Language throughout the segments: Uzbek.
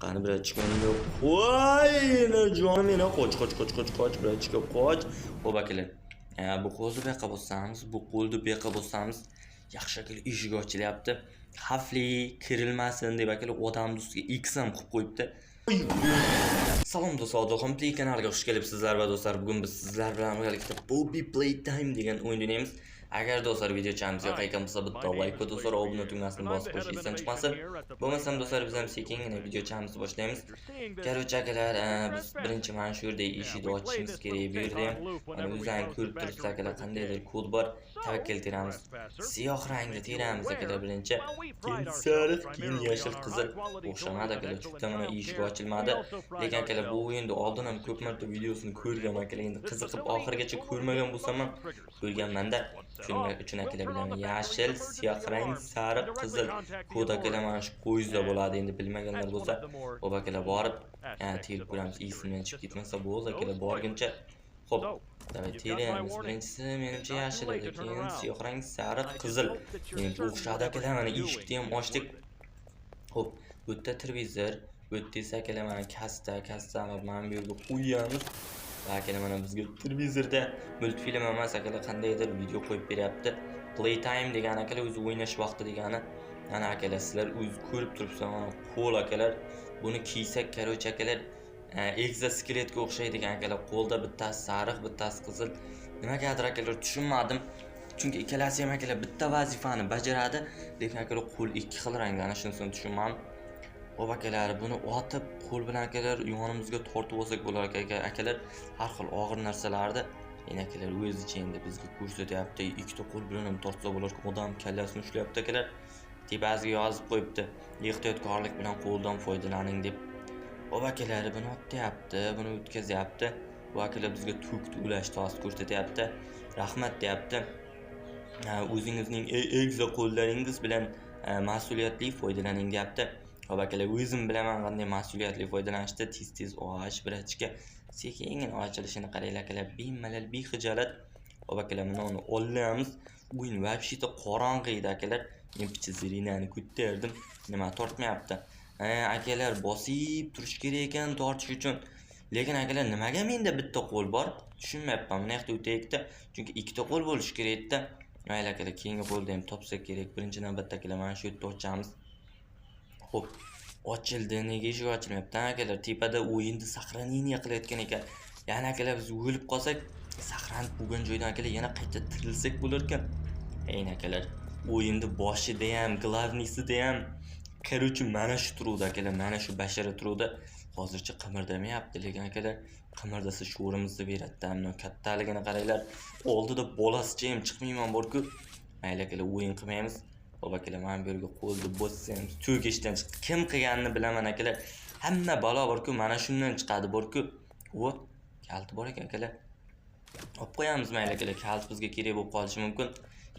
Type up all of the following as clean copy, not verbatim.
Qani, братчика, voy, jonim meni, qoch, qoch, qoch, qoch, qoch, братчика, qoch. Xo'p, akalar. Bu qo'lni bu yoqqa bossamiz, bu qo'lni bu yoqqa bossamiz. Yaxshi, akalar, eshik ochilyapti. Xavfli, kirilmasin deb, akalar, odamni ustiga X ham qilib qo'yibdi. Salom do'stlar, Odilxon Play kanaliga xush kelibsizlar va do'stlar, bugun biz sizlar bilan birgalikda Poppy Playtime degan o'yin o'ynaymiz. Agar do'stlar, videochamiz yoqayotgan bo'lsa, bitta like va do'stlar, obuna tugmasini bosib qo'yish esdan chiqmasin. Bo'lmasam do'stlar, biz ham sekingina videochamizni boshlaymiz. Короче, akalar, biz birinchi mana shu yerda eshikni ochishimiz kerak. Bu yerda ham mana o'zlaring ko'rib turibsiz, akalar, qandaydir kod bor. Tavakkal teramiz. Siyoh rangni teramiz, akalar, birinchi. Keyin sariq, keyin yashil, qizil. O'xshamadi, akalar, chunki mana eshik ochilmadi. Lekin akalar, bu o'yinni oldin ham ko'p marta videosini ko'rganman, akalar, endi qiziqib oxirigacha ko'rmagan bo'lsam ham ko'rganman-da. Shuning uchun, akalar, bilaman. Yashil, siyoh rang, sariq, qizil. Kod, akalar, mana shu poyezdda bo'ladi, endi bilmaganlar bo'lsa, xo'p, akalar, borib, terib ko'ramiz. Esimdan chiqib ketmasa bo'ldi, akalar, borguncha. Xo'p, давай teramiz. Birinchisi menimcha yashil edi, keyin siyoh rang, sariq, qizil. Menimcha o'xshadi, akalar, mana eshikni ham ochdik. Xo'p, bu yerda televizor, bu yerda esa, akalar, mana kassa, kassani mana bu yerga qo'yamiz. Va akalar, mana bizga televizorda multfilm emas, akalar, qandaydir video qo'yib beryapti. Playtime degani, akalar, o'zi o'ynash vaqti degani. Mana, akalar, sizlar o'zi ko'rib turibsizlar, mana qo'l, akalar. Buni kiysak, короче, akalar, ekzoskeletga o'xshaydigan, akalar, qo'lda bittasi sariq, bittasi qizil. Nimagadir, akalar, tushunmadim. Chunki ikkalasi ham, akalar, bitta vazifani bajaradi, lekin, akalar, qo'l ikki xil rangda, ana shunisini tushunmadim. Xo'p, akalar, buni otib, qo'l bilan, akalar, yonimizga tortib olsak bo'lar ekan, akalar, har xil og'ir narsalarni. Endi, akalar, o'zicha endi bizga ko'rsatyapti. Ikkita qo'l bilan ham tortsa bo'lar ekan, odam kallasini ushlayapti, akalar. Tepasiga yozib qo'yibdi. Ehtiyotkorlik bilan qo'ldan foydalaning deb. Xo'p, akalar, buni otyapti, buni o'tkazyapti. Bu, akalar, bizga tokni ulashni hozir ko'rsatyapti. Rahmat deyapti. O'zingizning egza qo'llaringiz bilan mas'uliyatli foydalaning deyapti. Xo'p, akalar, o'zim bilaman qanday mas'uliyatli foydalanishni. Tez-tez och, братчика. Sekingina ochilishini qaranglar, akalar, bemalol, bexijolat. Xo'p, akalar, mana uni olamiz. O'yin вообще-то qorong'i edi, akalar. Men picha zirinani ko'tardim. Nima tortmayapti? Ha, akalar, bosib turish kerak ekan tortish uchun. Lekin, akalar, nimaga menda bitta qo'l bor? Tushunmayapman. Buni yoqda o'taylikda. Chunki ikkita qo'l bo'lishi kerak edi. Mayli, akalar, keyingi qo'lda ham topsak kerak. Birinchi navbatda, akalar, mana shu yerda ochamiz. Xo'p, ochildi. Nega eshik ochilmayapti, akalar? Tepada o'yinni сохранение qilayotgan ekan. Ya'ni, akalar, biz o'lib qolsak, сохранить bo'lgan joydan, akalar, yana qayta tirilsak bo'lar ekan. Endi, akalar, o'yinni boshida ham, главный sida ham, короче, mana shu turuvdi, akalar, mana shu bashara turuvdi. Hozircha qimirdamayapti, lekin, akalar, qimirdasa sho'rimizni beradi-da. Mana kattaligini qaranglar. Oldida bolasicha ham chiqmayman bor-ku. Mayli, akalar, o'yin qilmaymiz. Xo'p, akalar, mana bu yerga qo'lni bossam, tok ishdan chiqdi. Kim qilganini bilaman, akalar. Hamma balo bor-ku, mana shundan chiqadi bor-ku. O, kaliti bor ekan, akalar. Olib qo'yamiz, mayli, akalar, kalit bizga kerak bo'lib qolishi mumkin.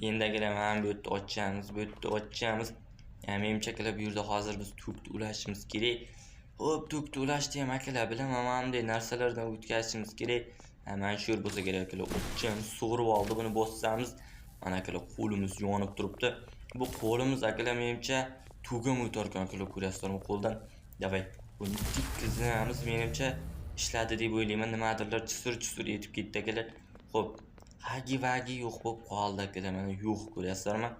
Endi, akalar, mana bu yerda ochamiz, bu yerda ochamiz. Yani menimcha, akalar, bu yerda hozir biz tokni ulashimiz kerak. Xo'p, tokni ulashni ham, akalar, bilaman, mana bunday narsalardan o'tkazishimiz kerak. Ha, mana shu yer bo'lsa kerak, akalar. Ochamiz, sug'urib oldi, buni bossamiz. Mana, akalar, qo'limiz yonib turibdi. Bu qo'limiz, akalar, menimcha tok ham o'tar ekan, akalar, ko'rasizlarmi qo'ldan? Давай, buni tekkizamiz, menimcha ishladi deb o'ylayman. Nimadirlar chisur-chisur etib ketdi, akalar. Xo'p, Huggy Wuggy yo'q bo'lib qoldi, akalar, mana yo'q, ko'ryapsizlarmi?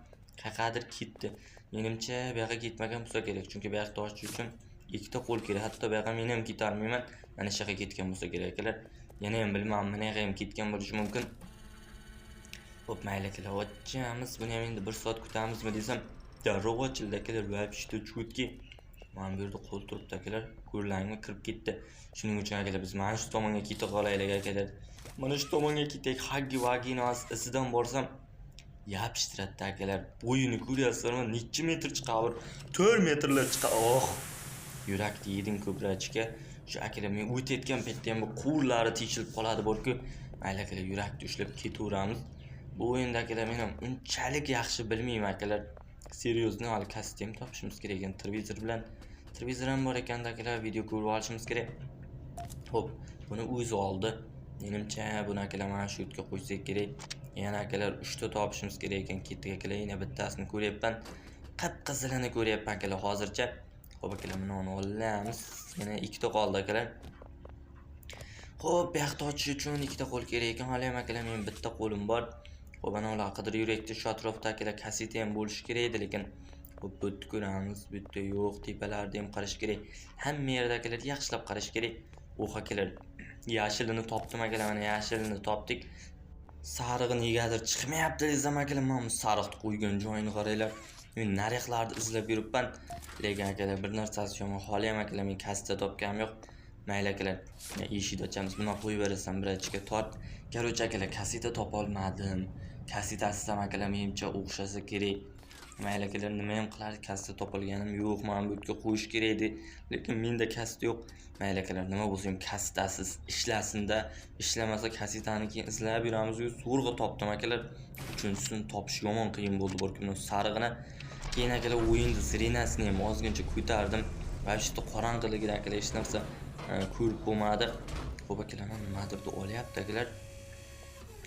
Qayerqadir ketdi. Menimcha bu yoqqa ketmagan bo'lsa kerak, chunki bu yoqda ochish uchun ikkita qo'l kerak. Hatto bu yoqqa men ham ketolmayman. Mana shu yoqqa ketgan bo'lsa kerak, akalar. Yana ham bilmadim, mana yoqqa ham ketgan bo'lishi mumkin. Xo'p, mayli, akalar, ochamiz. Buni ham endi 1 soat kutamizmi desam, darrov ochildi, akalar. Вообще чётки. Mana bu yerda qo'l turibdi, akalar. Ko'rdilarmi? Kirib ketdi. Shuning uchun, akalar, biz mana shu tomonga keta qolaylik, akalar. Mana shu tomonga ketaylik. Huggy Wuggyni izidan borsam yopishtiradi, akalar. Bo'yini ko'ryapsizlarmi? Necha metr chiqadi? 4 metrlar chiqadi. Oh! Yurakni yeding братчика. Shu, akalar, men o'tayotgan paytda ham bu quvurlari teshilib qoladi borku. Mayli, akalar, yurakni ushlab ketaveramiz. Bu o'yinda, akalar, men ham unchalik yaxshi bilmayman, akalar. Серьезно, hali kostyum topishimiz kerak ekan televizor bilan. Televizor ham bor ekanda, akalar, video ko'rib olishimiz kerak. Xo'p, buni o'zi oldi. Menimcha, buni, akalar, mana shu yerga qo'ysak kerak. Yana, akalar, 3 ta topishimiz kerak ekan. Ketdik, akalar, yana bittasini ko'ryapman. Qip-qizilini ko'ryapman, akalar, hozircha. Xo'p akalar, buni olamiz. Yana ikkita qoldi akalar. Xo'p, bu yoqda ochish uchun ikkita qo'l kerak ekan. Hali ham akalar men bitta qo'lim bor. Xo'p, ana ular qidirib yurakda shu atrofda akalar kaseta ham bo'lishi kerak edi, lekin xo'p, bu yerda ko'ramiz, bu yerda yo'q, tepalarda ham qarash kerak. Hamma yerda akalar yaxshilab qarash kerak. O'h akalar, yashilini topdim akalar, mana yashilini topdik. Sarig'i negadir chiqmayapti desam akalar, mana bu sariqni qo'ygan joyini qaranglar. Men nariqlarni izlab yuribman, lekin akalar bir narsasi yomon, hali ham akalar men kaseta topganim yo'q. Mayli akalar, eshikni ochamiz, buni qo'yib berasan birochka tort. Короче akalar, kaseta topa olmadim. Kasetasiz ham akalar menimcha o'xshasa kerak. Mayli akalar, nima ham qilardik, kaseta topilganim yo'q, mana bu yerga qo'yish kerak edi, lekin menda kaseta yo'q. Mayli akalar, nima bo'lsa ham kasetasiz ishlasin-da, ishlamasa kasetani keyin izlab yuramiz. Zo'rg'a topdim akalar. Uchinchisini topish yomon qiyin bo'ldi, bir kun sarig'ini. Keyin akalar o'yinni sirenasini ham ozgincha ko'tardim. Вообще qorong'iligida akalar hech narsa ko'rib bo'lmadi. Xo'p akalar, mana nimadir olyapti akalar.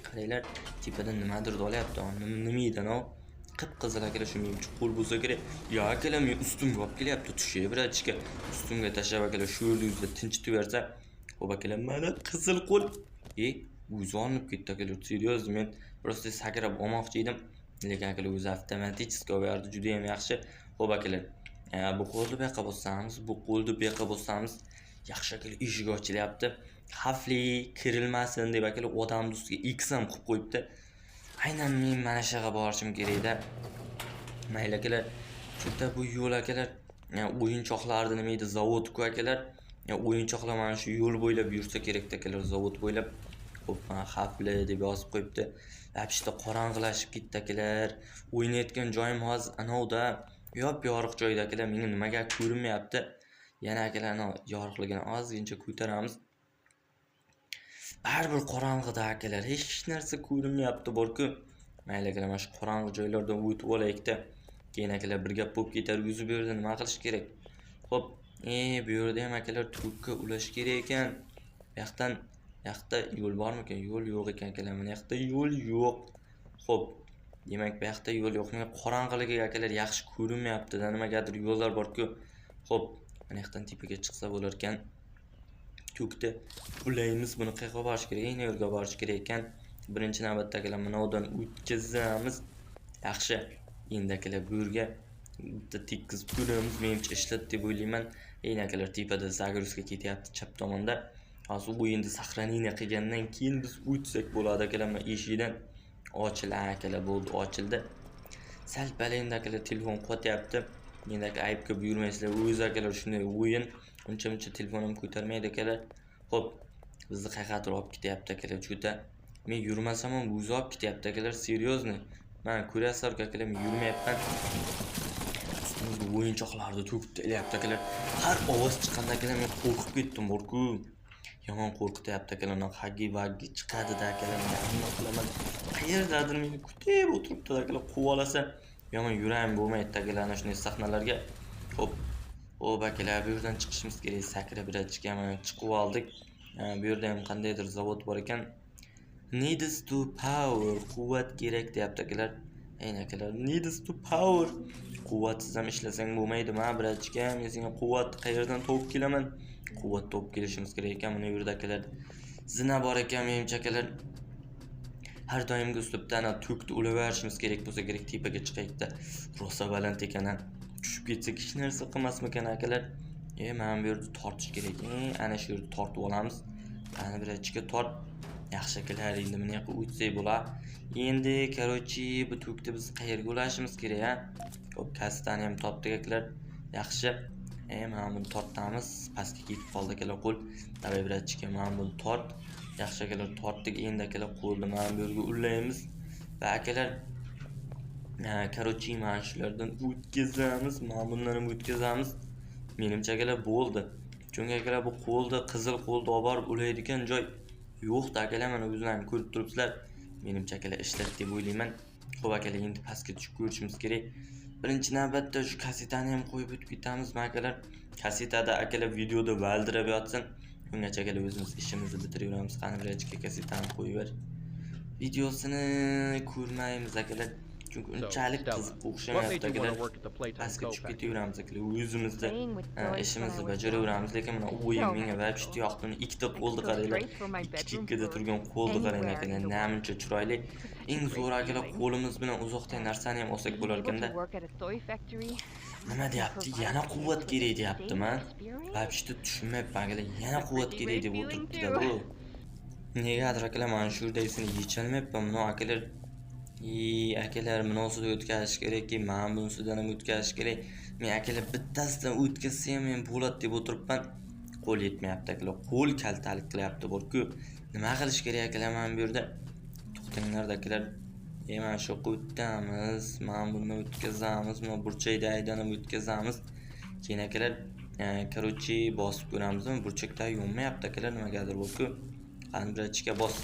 Qaranglar, tepadan nimadir olyapti. Nima edi anov? Qip-qizil akalar, shu menimcha qo'l bo'lsa kerak. Ya akalar, men ustimga olib kelyapti, tushay birochka. Ustimga tashlab akalar shu yerda o'zida tinchitib bersa. Xo'p akalar, mana qizil qo'l. O'zi olinib ketdi akalar, серьезно, men просто sakrab olmoqchi edim. Lekin akalar o'zi avtomatik olib berdi, juda ham yaxshi. Xo'p akalar, bu qo'lni bu yoqqa bossamiz, bu qo'lni bu yoqqa bossamiz. Yaxshi akalar, eshik ochilyapti. Xavfli kirilmasin deb akalar odamni ustiga X ham qilib qo'yibdi. Aynan men mana shu yoqqa borishim kerakda. Mayli akalar, chunki bu yo'l akalar, o'yinchoqlarni nima edi, zavod-ku akalar. O'yinchoqlar mana shu yo'l bo'ylab yursa kerakda akalar, zavod bo'ylab. Xo'p, mana xavfli deb yozib qo'yibdi. Вообще qorong'ilashib ketdi akalar. O'ynayotgan joyim hozir anovda, yop-yorug' joyda akalar, menga nimaga ko'rinmayapti. Yana akalar anov yorug'ligini ozgincha ko'taramiz. Baribir qorong'ida akalar, hech narsa ko'rinmayapti bor-ku. Mayli akalar, mana shu qorong'i joylardan o'tib olaylik-da. Keyin akalar bir gap bo'lib ketar, o'zi bu yerda nima qilish kerak? Xo'p, bu yerda ham akalar tokka ulash kerak ekan. Bu yoqdan, bu yoqda yo'l bormikan? Yo'l yo'q ekan akalar, mana yoqda yo'l yo'q. Xo'p, demak bu yoqda yo'l yo'q. Menga qorong'iligiga akalar yaxshi ko'rinmayapti-da, nimagadir yo'llar bor-ku. Xo'p, mana yoqdan tepaga chiqsa bo'lar ekan. To'kda ulaymiz, buni qayerga borish kerak? Endi yerga borish kerak ekan. Birinchi navbatda akalar mana bundan o'tkazamiz. Yaxshi. Endi akalar bu yerga bitta tekkizib ko'ramiz. Menimcha ishlatdi deb o'ylayman. Endi akalar tepada загрузка ketyapti chap tomonda. Hozir o'yinni сохранение qilgandan keyin biz o'tsak bo'ladi akalar. Mana eshikdan ochildi akalar, bo'ldi, ochildi. Sal pal endi akalar telefon qotyapti. Endi aka aybga buyurmaysizlar, o'zi akalar shunday o'yin, uncha muncha telefon ham ko'tarmaydi akalar. Xo'p, bizni qayerqadir olib ketyapti akalar juda. Men yurmasam ham o'zi olib ketyapti akalar, серьезно. Mana ko'ryapsizlar akalar, men yurmayapman. Ustimizga o'yinchoqlarni to'kib tashlayapti akalar. Har ovoz chiqqanda akalar men qo'rqib ketdim borku. Yomon qo'rqityapti akalar, unaqa Huggy Wuggy chiqadi-da akalar, men nima qilaman? Qayerdadir meni kutib o'tiribdi akalar, quvalasa. Yomon yuragim bo'lmaydi akalar ana shunday sahnalarga. Xo'p, xo'p akalar, bu yerdan chiqishimiz kerak. Sakrab birochka mana chiqib oldik. Bu yerda ham qandaydir zavod bor ekan. Needs to power, quvvat kerak deyapti akalar. Ayni akalar, needs to power. Quvvatsiz ham ishlasang bo'lmaydi, ma birochka, men senga quvvat qayerdan topib kelaman? Quvvat topib kelishimiz kerak ekan. Mana bu yerda akalar zina bor ekan, menimcha akalar. Har doimgi uslubda ana to'kni ulaverishimiz kerak bo'lsa kerak, tepaga chiqaylikda. Rosa baland ekan, a. Tushib ketsak hech narsa qilmasmikan akalar? Mana bu yerda tortish kerak. Ana shu yerda tortib olamiz. Ana birochka tort. Yaxshi akalar, endi buni yoqqa o'tsak bo'lar. Endi, короче, bu to'kni biz qayerga ulashimiz kerak, a? Xo'p, kasetani ham topdik akalar. Yaxshi. Mana buni tortamiz. Pastga ketib qoldi akalar qo'l. Давай birochka, mana buni tort. Yaxshi akalar, tortdik. Endi akalar qo'lni mana bu yerga ulaymiz. Va akalar, короче, mana shulardan o'tkazamiz. Mana bundan ham o'tkazamiz. Menimcha akalar bo'ldi. Chunki akalar bu qo'lni, qizil qo'lni olib borib ulaydigan joy yo'q-da akalar, mana o'zlaring ko'rib turibsizlar. Menimcha akalar ishlatdi deb o'ylayman. Xo'p akalar, endi pastga tushib ko'rishimiz kerak. Birinchi navbatda shu kasetani ham qo'yib o'tib ketamiz akalar. Kasetada akalar videoda valdirab yotsin. Ungacha akalar o'zimiz ishimizni bitiraveramiz. Qani birochka kasetani qo'yib ber. Videosini ko'rmaymiz akalar. Chunki unchalik qiziqqa o'xshamayapti akalar. Pastga tushib ketaveramiz akalar, o'zimizda ishimizni bajaraveramiz, lekin mana o'yin menga вообще yoqdi. Uni ikkita qo'lni qaranglar, ikki chekkada turgan qo'lni qaranglar akalar, namuncha chiroyli. Eng zo'ri akalar, qo'limiz bilan uzoqdan narsani ham olsak bo'lar ekanda. Nima deyapti? Yana quvvat kerak deyaptimi? Вообще tushunmayapman akalar, yana quvvat kerak deb o'tiribdi-da bu. Negadir akalar mana shu yerdagisini yecholmayapman. Buni akalar, akalar bunisidan o'tkazish kerakki, mana bunisidan ham o'tkazish kerak. Men akalar bittasidan o'tkazsa ham men bo'ladi deb o'tiribman. Qo'l yetmayapti akalar, qo'l kaltalik qilyapti bor-ku. Nima qilish kerak akalar mana bu yerda? To'xtanglar akalar. Mana shu yoqqa o'tamiz, mana buni o'tkazamiz, mana burchakda aylanib o'tkazamiz. Keyin akalar, короче, bosib ko'ramiz. Burchakda yonmayapti akalar, nimagadir bor-ku. Qani братишка bos.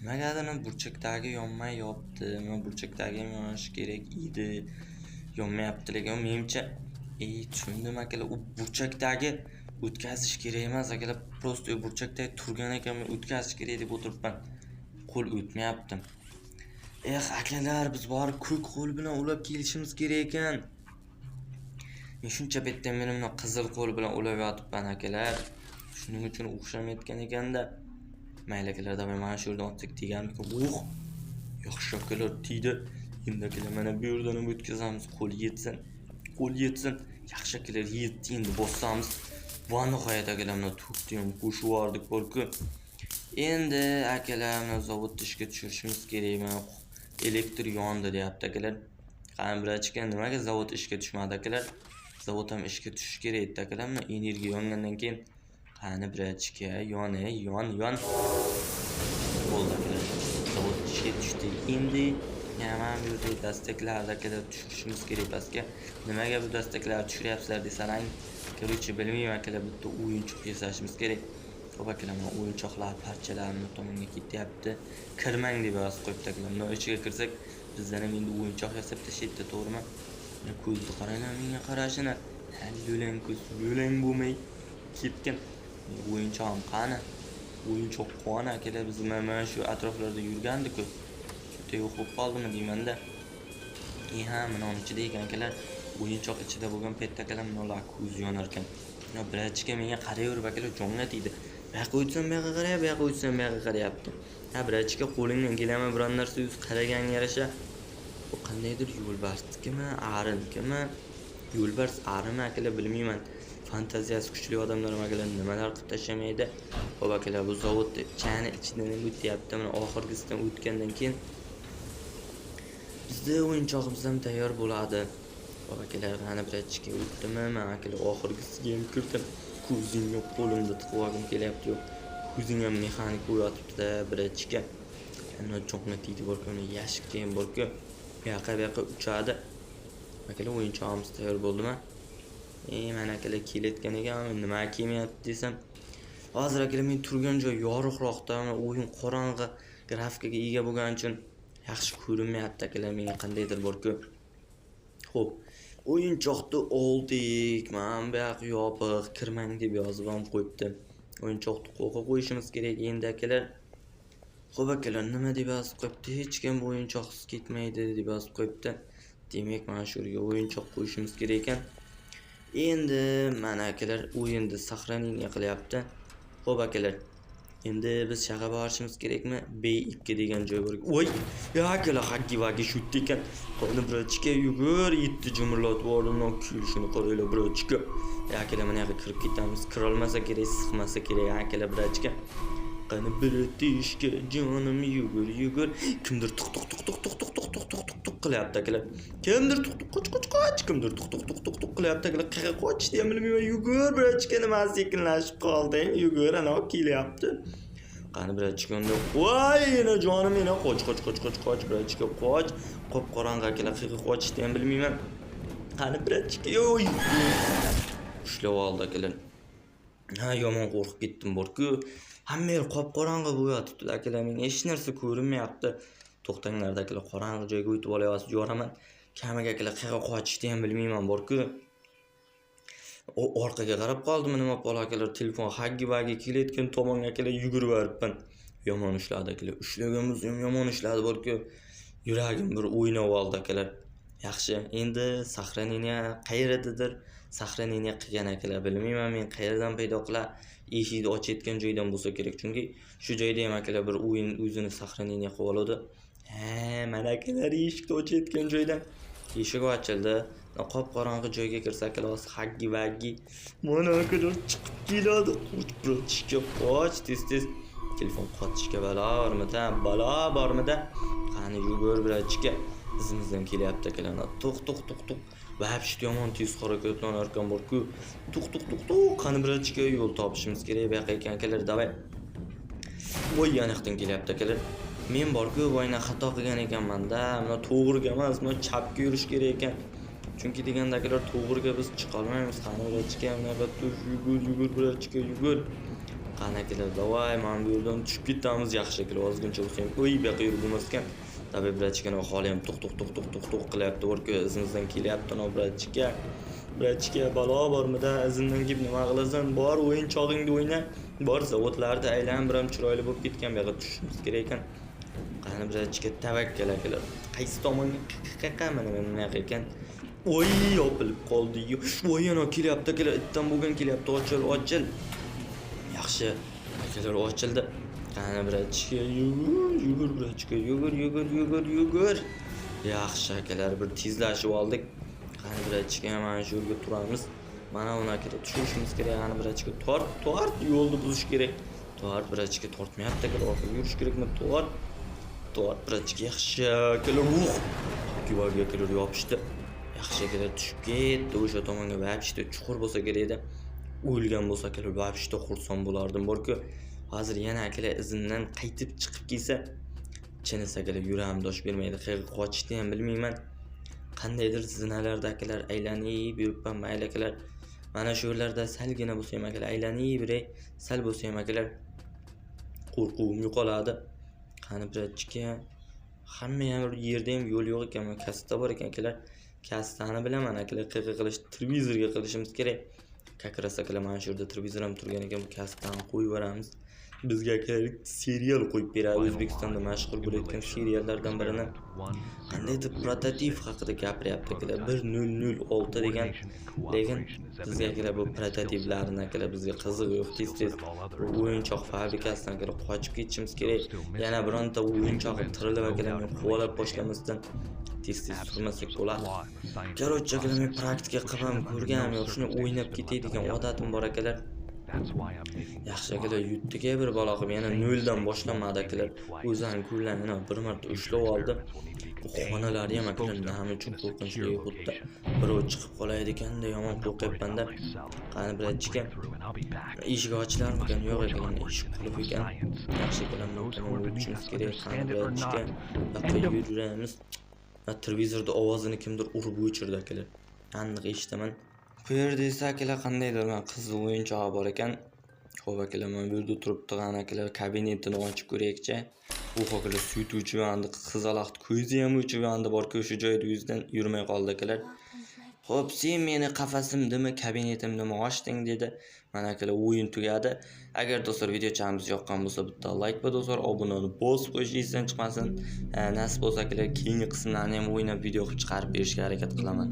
Nimagadir burchakdagi yonmayapti. Mana burchakdagi ham yonishi kerak edi. Yonmayapti, lekin menimcha, tushundim akalar, u burchakdagi o'tkazish kerak emas akalar. Просто burchakda turgan ekan, men o'tkazish kerak deb o'tiribman. Qo'l o'tmayapti. Eh, akalar, biz borib ko'k qo'l bilan ulab kelishimiz kerak ekan. Men shuncha betdan beri buni qizil qo'l bilan ulab yotibman akalar. Shuning uchun o'xshamayotgan ekanda. Mayli akalar, давай mana shu yerdan otsak tegarmikan? Uh! Yaxshi akalar, tegdi. Endi akalar mana bu yerdan ham o'tkazamiz. Qo'l yetsin. Qo'l yetsin. Yaxshi akalar, yetdi. Endi bossamiz. Va nihoyat akalar, mana to'kni ham qo'shib yubordik bor-ku. Endi akalar mana zavodni ishga tushirishimiz kerak. Mana elektr yondi deyapti akalar. Qani братишка, nimaga zavod ishga tushmadi akalar? Zavod ham ishga tushishi kerak edi akalar. Mana energiya yongandan keyin qani братишка, yon, yon, yon. Bo'ldi akalar. Zavod ishga tushdi. Endi yana mana bu yerda dastaklarni akalar tushirishimiz kerak pastga. Nimaga bu dastaklarni tushiryapsizlar desalaring, короче, bilmayman akalar, bitta o'yinchoq yasashimiz kerak. Xo'p akalar, mana o'yinchoqlar parchalari bu tomonga ketyapti. Kirmang deb yozib qo'yibdi akalar. Buni ichiga kirsak, bizdan ham endi o'yinchoq yasab tashlaydi, to'g'rimi? Mana ko'zni qaranglar, menga qarashini. Ha, lo'lang ko'z, lo'lang bo'lmay ketgan. O'yinchog'im qani? O'yinchoq qani akalar? Biz mana shu atroflarda yurgandik-ku. Juda yo'q bo'lib qoldimi deymanda. Ha, mana uni ichida ekan akalar. O'yinchoq ichida bo'lgan paytda akalar bunalar ko'zi yonar ekan. Братишка menga qarayverib akalar jonga tegdi. Bu yoqqa o'tsam bu yoqqa qarayapti, bu yoqqa o'tsam bu yoqqa qarayapti. Ha, братишка, qo'lingdan keladimi biron narsa yuz qaraganga yarasha? Bu qandaydir yo'lbarsnikimi, arinikimi? Yo'lbars arimi akalar, bilmayman. Fantaziyasi kuchli odamlar akalar nimalar qilib tashlamaydi. Xo'p akalar, bu zavodni chani ichidan ham o'tyapti. Mana oxirgisidan o'tgandan keyin bizda o'yinchog'imiz ham tayyor bo'ladi. Xo'p akalar, qani братишка o'tdimi? Men akalar oxirgisiga ham kirdim. Ko'zingni qo'limda tiqib olgim kelyapti. Yo'q. Ko'zing ham mexanik bo'lib yotibdi-da, братишка. Ana jonga tegdi bor-ku, uni yashikcha ham bor-ku. Bu yoqqa bu yoqqa uchadi. Akalar, o'yinchog'imiz tayyor bo'ldimi? Mana akalar kelayotgan ekan, nima kelmayapti desam. Hozir akalar men turgan joy yorug'roqda, o'yin qorong'i grafikaga ega bo'lgani uchun yaxshi ko'rinmayapti akalar menga qandaydir bor-ku. Xo'p, o'yinchoqni oldik. Mana bu yoq yopiq, kirmang deb yozib ham qo'yibdi. O'yinchoqni qo'lga qo'yishimiz kerak endi akalar. Xo'p akalar, nima deb yozib qo'yibdi? Hech kim bu o'yinchoqsiz ketmaydi deb yozib qo'yibdi. Demak, mana shu yerga o'yinchoq qo'yishimiz kerak ekan. Endi mana akalar o'yinni сохранение qilyapti. Xo'p akalar, endi biz shaharga borishimiz kerakmi? B2 degan joy bor. Voy, ya akalar, Huggy Wuggy shu yerda ekan. Qani братишка, yugur, yetti jimirlatib yubordim. Kelishini qaranglar, братишка. Ya akalar, mana yoqqa kirib ketamiz. Kirolmasa kerak, sig'masa kerak akalar, братишка. Qani братишка, jonim, yugur, yugur. Kimdir tuq tuq tuq tuq tuq tuq tuq tuq tuq tuq tuq qilyapti akalar. Kimdir tuq tuq, qoch, qoch, qoch. Kimdir tuq tuq tuq tuq tuq qilyapti akalar. Qayerga qochishni ham bilmayman. Yugur, братишка, nima sekinlashib qolding? Yugur, ana kelyapti. Qani братишка unda. Voy, yana jonim, yana qoch, qoch, qoch, qoch, qoch, братишка, qoch. Qop qorong'i akalar, qayerga qochishni ham bilmayman. Qani братишка, yo'y. Ushlab oldi akalar. Ha, yomon qo'rqib ketdim bor-ku. Hamma yer qop-qorong'i bo'lib yotibdi akalar, menga hech narsa ko'rinmayapti. To'xtanglar akalar, qorong'i joyga o'tib olayotib yuboraman. Kamiga akalar qayerga qochishni ham bilmayman bor-ku. O orqaga qarab qoldimi nima bola akalar, telefon Huggy Wuggy kelayotgan tomonga akalar yugurib boribman. Yomon ushladi akalar. Ushlagan bo'lsa ham yomon ushladi bor-ku. Yuragim bir o'ynab oldi akalar. Yaxshi, endi сохранение qayerdadir сохранение qilgan akalar, bilmayman men qayerdan paydo qilar. Eshikni ochayotgan joydan bo'lsa kerak, chunki shu joyda ham akalar bir o'yin o'zini сохранение qilib oladi. Ha, mana akalar eshikni ochayotgan joydan eshik ochildi. Qop-qorong'i joyga kirsa akalar hozir Huggy Wuggy mana akalar chiqib keladi. Qoch, братишка, qoch, tez-tez. Telefon qotishga balo bormida, balo bormida? Qani yugur, братишка. Izimizdan kelyapti akalar. To'q to'q to'q to'q. Вообще yomon tez harakatlanar ekan bor-ku. To'q to'q to'q to'q. Qani, братишка, yo'l topishimiz kerak bu yoqqa ekan akalar, давай. Voy, yoqdan kelyapti akalar. Men bor-ku, boyna xato qilgan ekanman-da. Mana to'g'riga emas, mana chapga yurish kerak ekan. Chunki deganda akalar to'g'riga biz chiqa olmaymiz. Qani, братишка, bunaqa tush, yugur, yugur, братишка, yugur. Qani akalar, давай, mana bu yerdan tushib ketamiz. Yaxshi akalar, ozgincha bo'lsa ham. Oy, bu yoqqa yurib bo'lmas ekan. Давай, братишка, holi ham to'q to'q to'q to'q to'q to'q qilyapti. Borku, izimizdan kelyapti, no, братишка. Братишка, balo bormida, izimdan kelib nima qilasan? Bor, o'yinchog'ingda o'yna. Bor, zavodlarda aylan, bir ham chiroyli bo'lib ketgan. Bu yoqqa tushishimiz kerak ekan. Qani, братишка, tavakkal akalar. Qaysi tomonga? Qayerqa? Mana bunaqa ekan. Voy, yopilib qoldi. Voy, yana kelyapti akalar, itdan bo'lgan kelyapti. Ochil, ochil. Yaxshi, akalar, ochildi. Qani, братишка, yugur, yugur, братишка, yugur, yugur, yugur, yugur. Yaxshi akalar, bir tezlashib oldik. Qani, братишка, mana shu yerga turamiz. Mana uni akalar tushirishimiz kerak. Qani, братишка, tort, tort, yo'lni buzish kerak. Tort, братишка, tortmayapti akalar, orqaga yurish kerakmi? Tort. Tort, братишка, yaxshi akalar, uh. Devorga akalar yopishdi. Yaxshi akalar, tushib ketdi o'sha tomonga. Вообще chuqur bo'lsa kerak edi. O'lgan bo'lsa akalar, вообще xursand bo'lardim borku. Hozir yana akalar izimdan qaytib chiqib kelsa, chinisi akalar yuragim dosh bermaydi. Qayerga qochishni ham bilmayman. Qandaydir zinalarda akalar aylanib yuribman. Mayli akalar. Mana shu yerlarda salgina bo'lsa ham akalar aylanib yuray. Sal bo'lsa ham akalar qo'rquvim yo'qoladi. Qani, братишка, hamma ham yerda ham yo'l yo'q ekan. Mana kassa bor ekan akalar. Kassani bilaman akalar, qayerga qilish, televizorga qilishimiz kerak. Как раз akalar mana shu yerda televizor ham turgan ekan, bu kassani qo'yib yuboramiz. Bizga akalar serial qo'yib beradi, O'zbekistonda mashhur bo'layotgan seriallardan birini. Qandaydir prototip haqida gapiryapti akalar. 1006 degan, lekin bizga akalar bu prototiplarni akalar bizga qizig'i yo'q. Tez-tez bu o'yinchoq fabrikasidan akalar qochib ketishimiz kerak. Yana bironta o'yinchoq tirilib akalar meni quvalab boshlamasdan tez-tez surmasak bo'ladi. Короче, akalar, men praktika qilib ham ko'rganim yo'q. Shuni o'ynab ketay degan odatim bor akalar. Yaxshi akalar, yutdik bir balo qilib, yana noldan boshlanmadi akalar. O'zani ko'llanini bir marta ushlab oldi. Bu xonalari ham akalar nima uchun qo'rqinchli, xuddi birov chiqib qolaydi ekanda, yomon qo'rqyapman-da. Qani, братишка, eshik ochilarmikan? Yo'q ekan, eshik qulf ekan. Yaxshi akalar, bu tomonga o'tishimiz kerak. Qani, братишка, bu yoqqa yuramiz. Televizorda ovozini kimdir urib o'chirdi akalar. Aniq eshitaman. Bu yerda esa akalar qandaydir mana qiziq o'yinchog'i bor ekan. Xo'p akalar, mana bu yerda turibdi. Qani akalar, kabinetini ochib ko'raylikchi. U akalar sut o'chib yondi, qizaloqni ko'zi ham o'chib yondi borku, shu joyda yuzidan yurmay qoldi akalar. Xo'p, sen meni qafasimdimi, kabinetimdimi ochding dedi. Mana akalar, o'yin tugadi. Agar do'stlar videochamiz yoqqan bo'lsa, bitta like va do'stlar obunani bosib qo'yish esdan chiqmasin. Nasib bo'lsa akalar, keyingi qismlarni ham o'ynab video qilib chiqarib berishga harakat qilaman.